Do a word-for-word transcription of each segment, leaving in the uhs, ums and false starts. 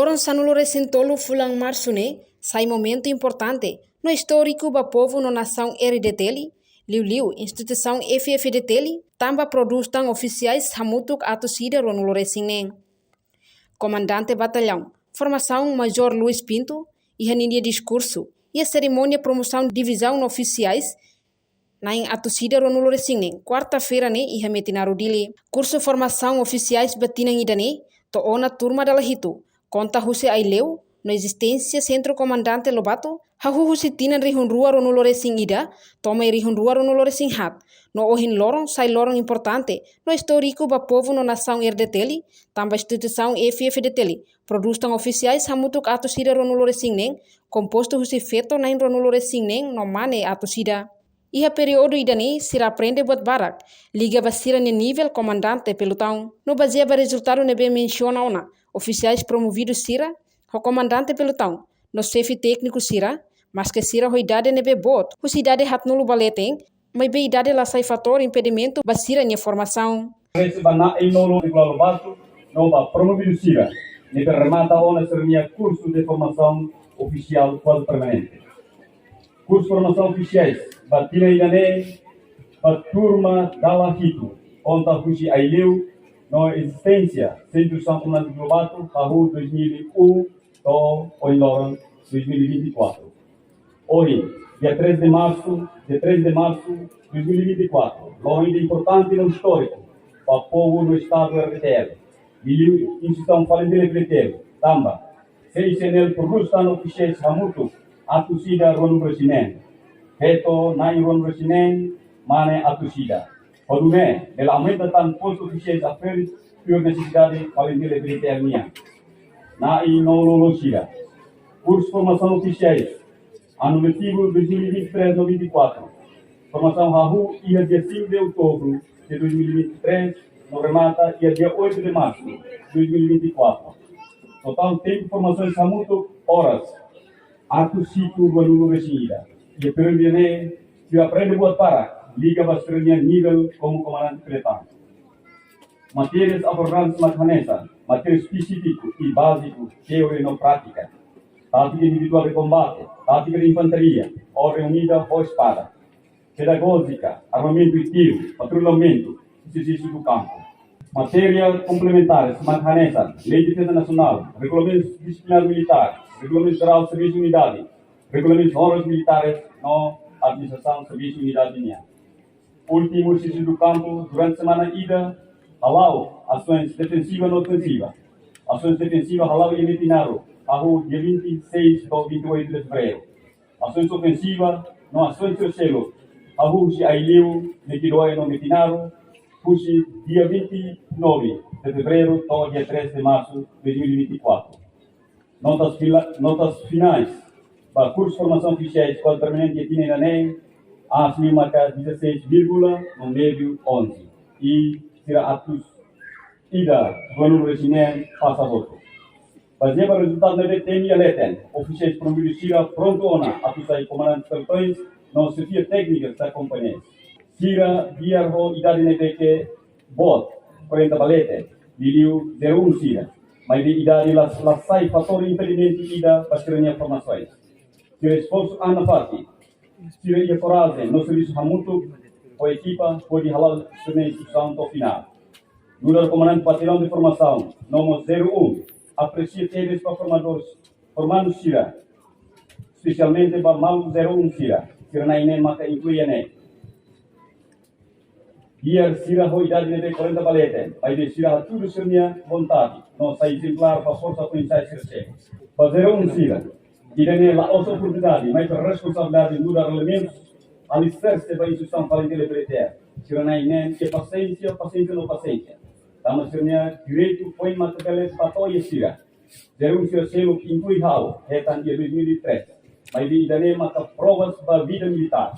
Loron sanulu resin tolu fulan Marsu ne'e sai momentu importante no istóriku ba povu no nasaun R D T L, liuliu instituisaun F F D T L, tanba produs tan ofisiais hamutuk atus ida ruanulu resin neen. Komandante Batallaun Formasaun Major Luis Pinto, iha ninia diskursu iha serimónia promosaun divizaun ofisiais na'in atus ida ruanulu resin neen, kuarta-feira ne'e iha Metinaro, Dili. Kursu formasaun ofisiais ba tinan ida-ne'e to'o ona turma dala hitu, konta husi Aileu no ezisténsia Sentru Komandante Lobato, hahú husi tinan rihun rua ruanulu resin ida to'o mai rihun rua ruanulu resin haat, no ohin loron sai loron importante no istóriku ba povu no nasaun R D T L, tanba instituisaun F F D T L produs tan ofisiais hamutuk atus ida ruanulu resin neen, kompostu husi feto na'in ruanulu resin neen no mane atus ida. Iha períodu ida-ne'e sira aprende buat barak liga ba sira-nia nivel komandante pelotaun. No bazeia ba rezultadu ne'ebé mensiona ona, ofisiais promovidu sira ho komandante pelotaun no xefe tékniku sira, maske sira ho idade ne'ebé boot, husi idade haatnulu ba leten, maibé idade la sai fatór impedimentu ba sira-nia formasaun. Trese ba na'in-nulu Nicolau Lobato no ba promovidu sira ne'ebé remata ona sira-nia kursu de formasaun ofisiál kuaze permanente. Kursu formasaun ofisiais ba tinan ida-ne'e ba turma dala hitu, konta husi Aileu no ezisténsia Sentru São Comandante Lobato, hahú dois mil e um to'o ohin loron dois mil e vinte e quatro. Ohin, dia três de março, dia três de março dois mil e vinte e quatro, loron ida importante no istóriku ba povu no Estadu R D T L, liuliu instituisaun FALINTIL-FDTL, tanba C I C N L produs tan ofisiais hamutuk atus ida ruanulu resin neen, feto na'in ruanulu resin neen, mane atus ida. Hodi nune'e bele aumenta tan postu ofisiais a feri tuir nesesidade FALINTIL-FDTL nian. Na'in-nulu sira. Kursu formasaun ofisiais, ano letivo dois mil e vinte e três no vinte e quatro. Formasaun hahú iha dia cinco de outubro de dois mil e vinte e três, no remata iha dia oito de março de dois mil e vinte e quatro. Totál tempu formasaun hamutuk oras atus hitu ruanulu resin ida. Iha períodu ne'e sira aprende buat barak liga ba sira-nia nivel komu komandante pelotaun. Matérias abordadas mak hanesan matéria espesífiku i báziku, teoria no prátika. Tátika individuál de kombate, tátika de infantaria, orden unida ho espada. Pedagójika, armamentu i tiru, patrullamentu, ezersísiu de kampu. Matéria komplementares mak hanesan Lei Defeza Nasionál, Regulamentu Dixiplinár Militár, Regulamentu Jerál Servisu Unidade, Regulamentu Honras Militares no Administrasaun Servisu Unidade nian. Últimu, ezersísiu de kampu durante semana ida, hala'o asaun defensiva no ofensiva. Asaun defensiva hala'o iha Metinaro, hahú dia vinte e seis to'o vinte e oito de fevereiro. Asaun ofensiva no asaun sira seluk, hahú husi Aileu, Mekidoe no Metinaro, husi dia vinte e nove de fevereiro to'o dia três de março de dois mil e vinte e quatro. Notas fila-, notas finais ba kursu formasaun ofisiais kuaze permanente tinan ida-ne'e, aas liu maka dezasseis vírgula no médiu onze. I sira atus ida ruanulu resin neen pasa hotu. Bazeia ba rezultadu ne'ebé temi iha leten, ofisiais promovidu sira prontu ona atu sai komandante pelotões no xefia téknika sira kompañias. Sira di'ak ho idade ne'ebé ke boot, kuarenta ba leten, liuliu zero um sira. Maibé idade la, la sai fatór impedimentu ida ba sira-nia formasaun. Sira esforsu an nafatin, sira iha korajen no servisu hamutuk ho ekipa hodi hala'o sira-nia instituisaun to'o finál. Nu'udar komandante batallaun de formasaun, no mós zero um, apresia tebes ba formadór, formandu sira, espesialmente ba maluk zero um sira, sira na'in neen maka inklui iha ne'e. Di'ak sira ho idade ne'ebé kuarenta ba leten, maibé sira hatudu sira-nia vontade no sai ezemplár ba forsa foin-sa'e sira seluk. Ba zero um sira, ida-ne'e la'ós oportunidade, maibé responsabilidade nu'udar elementus aliserse ba instituisaun FALINTIL-FDTL. Sira na'in neen iha pasiénsia, pasiénsia no pasiénsia. Tanba sira-nia direitu foin maka bele fó ba sira. Zero um sira seluk inklui ha'u, hetan iha dois mil e três. Maibé ida-ne'e maka provas ba vida militár.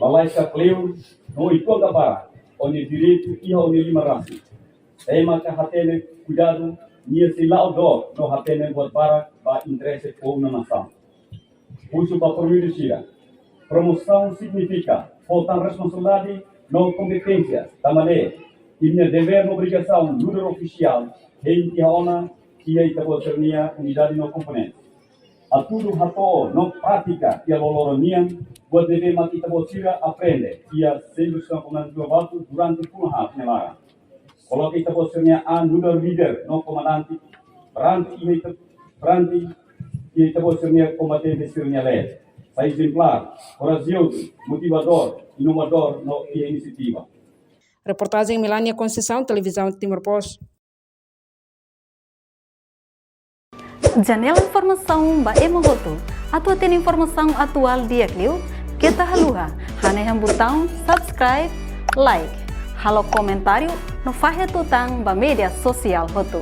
Lalais ka kleur, no uitoan ka barak, ó-nia direitu iha ó-nia liman rasik. Ema ke hatene kuidadu, nia sei la'o dook no hatene buat barak ba interese povu no nasaun. Husu ba promovidu sira. Promosaun signifika fó tan responsabilidade no kompeténsia, tanba ne'e imi-nia devér no obrigasaun nu'udar ofisiál hein tiha ona iha ita-boot sira-nia unidade no komponente. Hatudu, hato'o no pratika iha loroloron nian, buat ne'ebé mak ita-boot sira aprende iha Servisu Nasionál Komandante Timor-Barak durante fulan haat nia laran. Koloka ita-boot sira-nia an nu'udar líder no komandante, barrante iha ita, barrante iha ita-boot sira-nia kombatente sira-nia leet. Sai ezemplár, korajozu, motivadór, inovadór no iha inisiativa. Reportajen Melania Conceição, Televizaun Timor Post. Janela informasaun ba ema hotu. Atu hatene informasaun atuál di'ak liu, keta haluha hanehan butaun subscribe, like, halo komentáriu no fahe tutan ba média sosiál hotu.